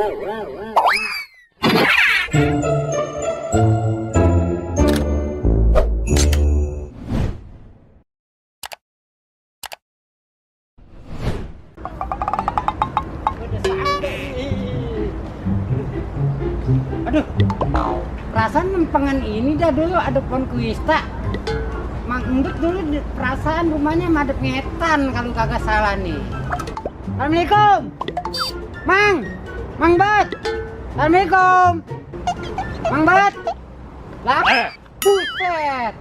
Aduh, perasaan lempengan ini dah dulu ada pohon kuista. Mang Embet dulu perasaan rumahnya madep ngetan kalau kagak salah nih. Assalamualaikum, Mang Bet. Assalamualaikum, Mang Bet. Lah, buset.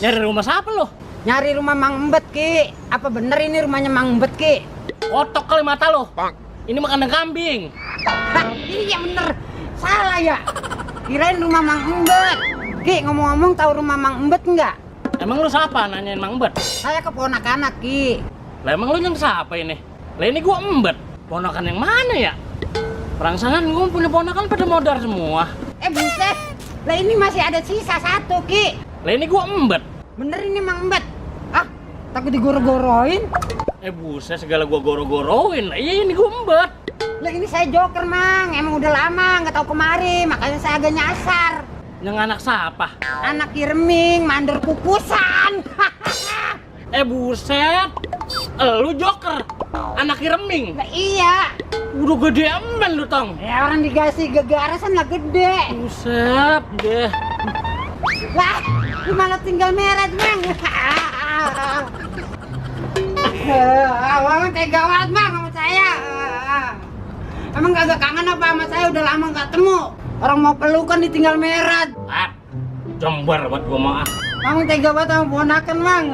Nyari rumah siapa lo? Nyari rumah Mang Embet, Ki. Apa bener ini rumahnya Mang Embet, Ki? Kotok kali mata lo. Ini mah kandang kambing. Hah, iya bener. Salah ya. Kirain rumah Mang Embet. Ki, ngomong-ngomong tahu rumah Mang Embet enggak? Emang lu siapa nanyain Mang Embet? Saya keponakan, Ki. Lah emang lu yang siapa ini? Lah ini gua Embet. Ponakan yang mana ya? Perangsangan gua punya ponakan pada modar semua. Buset. Lah ini masih ada sisa satu, Ki. Lah ini gua Embet. Bener ini Mang Embet. Ah, takut digoro-goroin. Buset segala gua goro-goroin. Iya ini gua Embet. Lah ini saya joker, Mang. Emang udah lama nggak tahu kemari, makanya saya agak nyasar. Yang anak siapa? Anak kireming, mandor kukusan. Buset. Lu joker. Anak reming. Lah iya. Udah gede emen lu, Tong. Ya orang dikasih gegarasan lah gede. Buset deh. Lah, gimana tinggal merah, Mang? Abang tega banget, Mang, sama saya. Emang kagak kangen apa sama saya? Udah lama nggak temu. Orang mau pelukan ditinggal merah. Jember buat gua mah. Mang tega banget sama ponakan, Mang.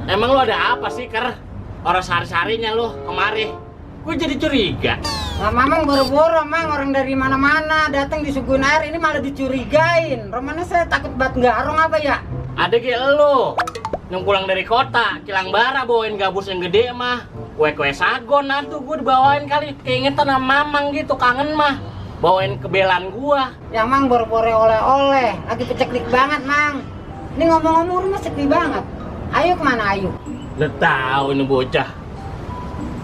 Emang lu ada apa sih, Ker? Orang sehari-harinya lu kemari. Gue jadi curiga. Lah Mamang boro-boro, Mang, orang dari mana-mana datang disuguhin air, ini malah dicurigain. Romana saya takut banget garong apa ya? Ada kayak lu yang pulang dari kota, kilang bara bawain gabus yang gede mah. Kue-kue sagon tuh gue dibawain kali. Keingetan sama Mamang gitu, kangen mah. Bawain kebelan gua. Yang Mang boro-boro oleh-oleh, lagi peceklik banget, Mang. Ini ngomong-ngomong rumah sepi banget. Ayo kemana Ayu? Udah tahu ini bocah.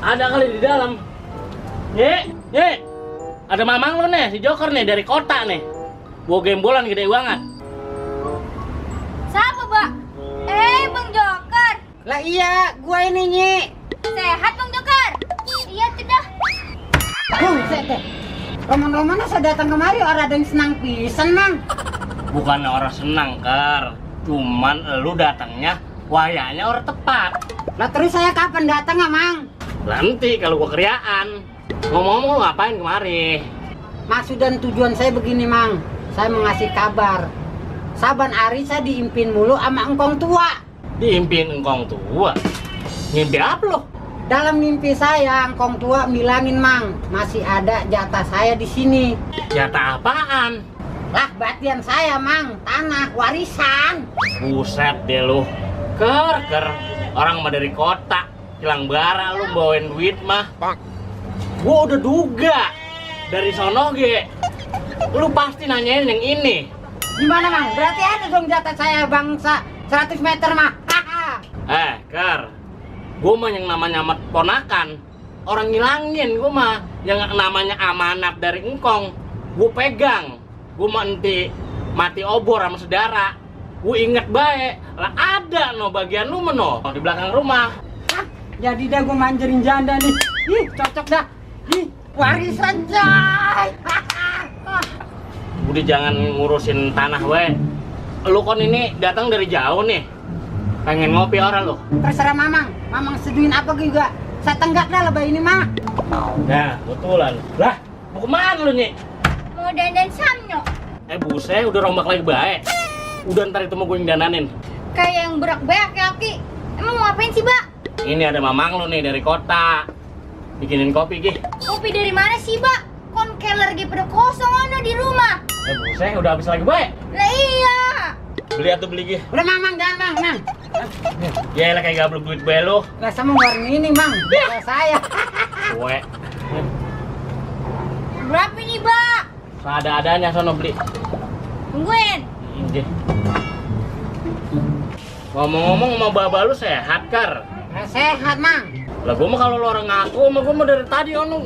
Ada kali di dalam. Ye. Ada Mamang lu nih, si Joker nih dari kota nih. Bawa gembolan gede banget. Siapa, Mbak? Bang Joker. Lah iya, gua ini, Nyi. Sehat, Bang Joker? Iya, tidak. Buset deh. Roman-romannya saya datang kemari orang ada yang senang pisan, Mang. Bukan orang senang, Ker. Cuman lu datangnya wayanya orang tepat. Lah terus saya kapan datang, Mang? Nanti kalau gua keriaan. Ngomong-ngomong lu ngapain kemari? Maksud dan tujuan saya begini, Mang. Saya mau ngasih kabar. Saban hari saya diimpin mulu sama engkong tua. Diimpin engkong tua? Ngimpi apa lo? Dalam mimpi saya, engkong tua bilangin, Mang, masih ada jatah saya di sini. Jatah apaan? Lah, batian saya, Mang, tanah warisan. Buset deh lu. Ker. Orang mah dari kota. Kilang bara lu bawain duit mah. Gua udah duga. Dari sono ge. Lu pasti nanyain yang ini. Gimana, Mang? Berarti ada dong jatah saya bangsa 100 meter, mah. Ker. Gua mah yang namanya ponakan. Orang ngilangin gua mah. Yang namanya amanat dari engkong. Gua pegang. Gua mah enti mati obor sama saudara. Gua inget baik. Lah ada no bagian lu meno di belakang rumah. Jadi dah gua manjerin janda nih. Ih, cocok dah. Ih, warisan, coy. Udah jangan ngurusin tanah we. Lu kon ini datang dari jauh nih. Pengen ngopi orang lu. Terserah Mamang. Mamang seduhin apa juga. Saya tenggak dah lebah ini, mah. Nah, betulan. Lah, mau kemana lu, Nyi? Mau dandan samnyo. Buset, udah rombak lagi baik. Udah ntar itu mau gue yang dananin. Kayak yang berak-berak kaki. Emang mau ngapain sih, Mbak? Ini ada Mamang lu nih dari kota. Bikinin kopi, Gi. Kopi dari mana sih, Mbak? Kon keler lagi pada kosong ono di rumah. Buset, udah habis lagi baik. Lah iya. Beli atau beli, Gi? Udah, Mamang, jangan, Mang. Ya lah kayak gablok duit bae lu. Lah sama warna ini, Mang. Kalau saya. Gue. Berapa nih, Mbak? Ada-adanya sono beli. Tungguin. Ini. Ngomong-ngomong sama baba lu sehat, Kar? Sehat, Mang. Lah gua mah kalau lu orang ngaku, gua mah dari tadi ono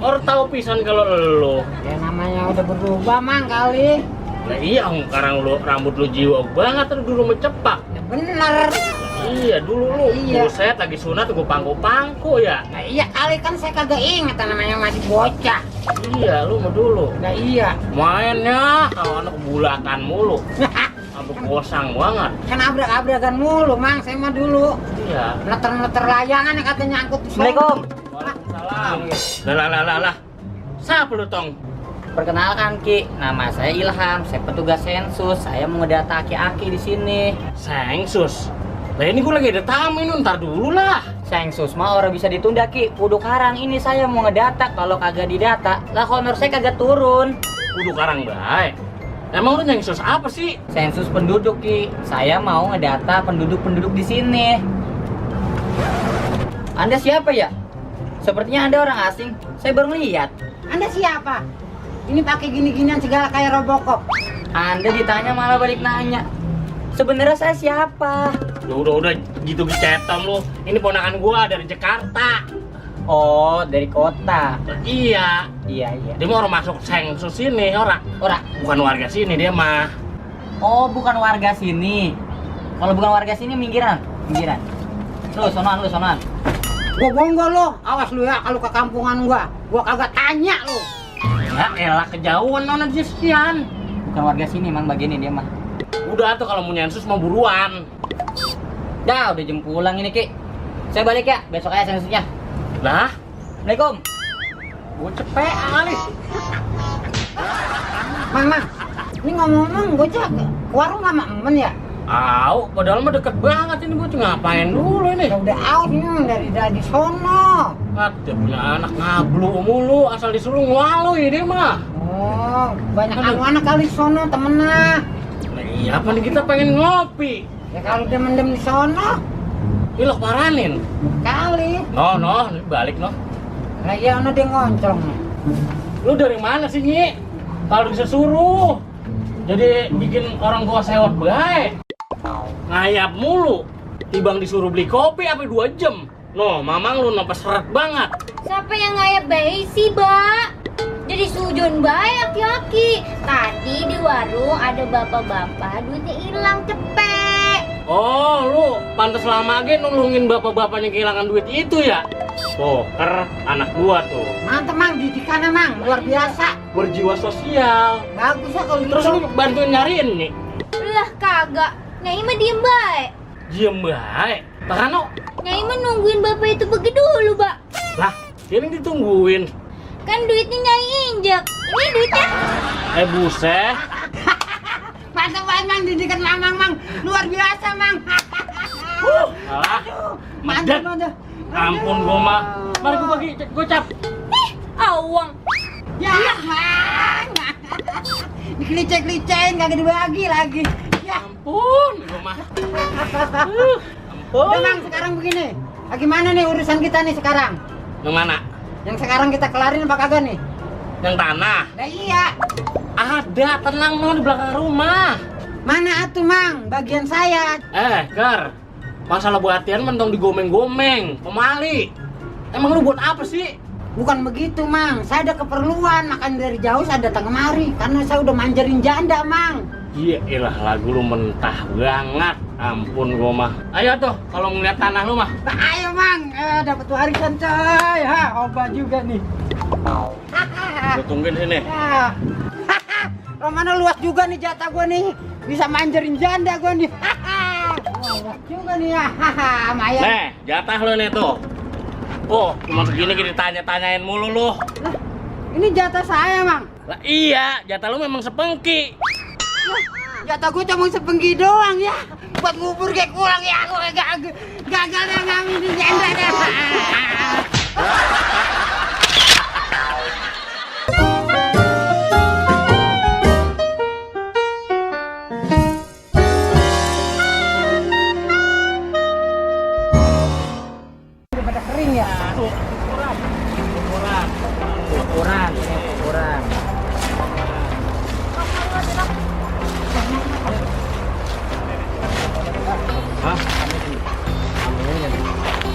Orang tahu pisan kalau lo. Ya namanya udah berubah mang kali. Nah iya, sekarang lu rambut lu jiwa banget tuh dulu mencepak. Ya bener. Iya dulu lu. Iya. Buset lagi sunat gua pangku-pangku ya. Nah iya kali kan saya kagak inget namanya masih bocah. Iya, lu mah dulu. Nah iya. Mainnya kalau anak bulatan mulu. Sampai kosang banget. Kan abrak-abrakan mulu mang saya mah dulu. Iya. Meter-meter layangan yang katanya angkut di sono. Assalamualaikum. Waalaikumsalam. Lah. Siapa lu tong? Perkenalkan Ki, nama saya Ilham, saya petugas sensus. Saya mau ngedata aki-aki di sini. Sengsus. Lah ini gua lagi ada tamu ini, ntar dulu lah. Sensus mah orang bisa ditunda Ki. Kudu karang ini saya mau ngedata, kalau kagak didata, lah honor saya kagak turun. Kudu karang baik. Emang lu nyengsus apa sih? Sensus penduduk Ki. Saya mau ngedata penduduk-penduduk di sini. Anda siapa ya? Sepertinya Anda orang asing. Saya baru lihat. Anda siapa? Ini pakai gini-ginian segala kayak Robocop. Anda ditanya malah balik nanya. Sebenarnya saya siapa? Udah gitu dicetam lu. Ini ponakan gua dari Jakarta. Oh, dari kota. Iya. Iya. Dia mau orang masuk sensus sini, orang. Ora. Bukan warga sini dia mah. Oh, bukan warga sini. Kalau bukan warga sini minggiran. Lu sonoan. Gua bonggo lo, awas lu ya kalau ke kampungan gua kagak tanya lu. Ya elah kejauhan nona Jesian. Bukan warga sini, Mang, bagian ini dia mah. Udah tuh kalau mau nyensus mau buruan. Dah, udah jam pulang ini, Ki. Saya balik ya, besok aja sensusnya. Lah, Assalamualaikum. gua cepet kali. Mang, ini ngomong-ngomong bocah ke warung lama emen ya? Au, padahal mah deket banget ini gua ngapain dulu ini. Udah out nih dari sono. Dia punya anak ngablu mulu, asal disuruh ngwalu dia mah. Oh, banyak anak kali di sono temennya. Nah, iya, apa nih kita pengen ngopi. Ya kalau dia mendem di sono, Ilok paranin. kali. No, ini balik no. Lah iya ono dia ngoncong. Lu dari mana sih, Nyi? Kalau bisa suruh. Jadi bikin orang tua sewot baik. Ngayap mulu. Tibang disuruh beli kopi apa 2 jam. No, mamang lu nampak seret banget. Siapa yang ngayap bayi sih, Ba? Jadi sujon baik aki-aki. Tadi di warung ada bapak-bapak duitnya hilang cepet. Oh, lu pantas lama aja nulungin bapak-bapaknya kehilangan duit itu ya? Poker anak gua tuh. Mantep mang, didikannya mang, luar biasa. Berjiwa sosial. Bagus ya kalau Terus gitu. lu bantuin nyariin nih. Lah kagak. Nyai mah diem baik. Diem baik. Takano. Nyai mah nungguin bapak itu pergi dulu, Ba. Lah, ini ditungguin. Kan duitnya Nyai injek. Ini duitnya. Buset. Mantep banget mang, didikan mang, luar biasa mang. Alah. Mantep, Medet. mantep. Ampun gua mah. Mari gua bagi gocap. Awang. Ya, mang. Dikelicek-kelicekin, kagak dibagi lagi. Ya, Ampun, gua mah. udah mang, sekarang begini. Gimana nih urusan kita nih sekarang? Yang mana? Yang sekarang kita kelarin apa kagak nih? Yang tanah. Nah iya. Ada, tenang no di belakang rumah. Mana atuh mang, bagian saya. Ker. Masalah buatian mentong digomeng-gomeng, pemali. Emang lu buat apa sih? Bukan begitu mang, saya ada keperluan, makanya dari jauh saya datang kemari. Karena saya udah manjarin janda mang. Iya, ilah lagu lu mentah banget. Ampun gua mah. Ayo tuh, kalau ngeliat tanah lu mah. Nah, ayo mang, dapat warisan coy. Oba juga nih. Gua tungguin sini. Ya. Romano luas juga nih jatah gua nih. Bisa manjarin janda gua nih. Luas juga nih ya. Lumayan. Nih, jatah lu nih tuh. Oh, cuma segini kita tanya-tanyain mulu lu. Lah, ini jatah saya mang. Lah iya, jatah lu memang sepengki. Jatah gua cuma sepenggi doang ya. Buat ngubur kayak kurang ya. Gua gagal yang ngambilin janda dah. Udah pada kering ya. Ukuran. Hah?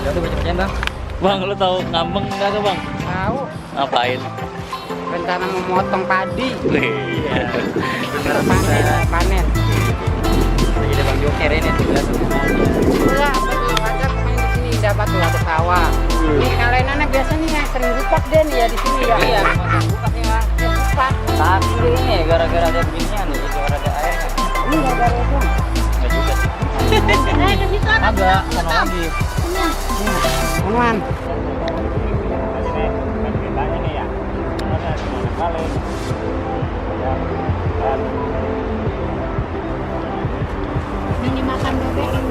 Ya udah baca-bacain, Bang. Bang, lu tahu ngambeng enggak tuh, Bang? Tahu. Ngapain? Rencana memotong padi. Iya. Biar panen. Jadi Bang Joker ini tuh. Iya, batu ada main di sini dapat tuh ada sawah. Nih kalian anak biasa nih yang sering rupak deh nih ya di sini ya. Iya, buka nih Bang. Ya, rupak. Tapi ini gara-gara ada beginian nih, gara ada airnya. Ini nggak ada itu. Enggak juga sih. Ada di sana. Agak, sana lagi. Aman. Yang dimakan bebek yang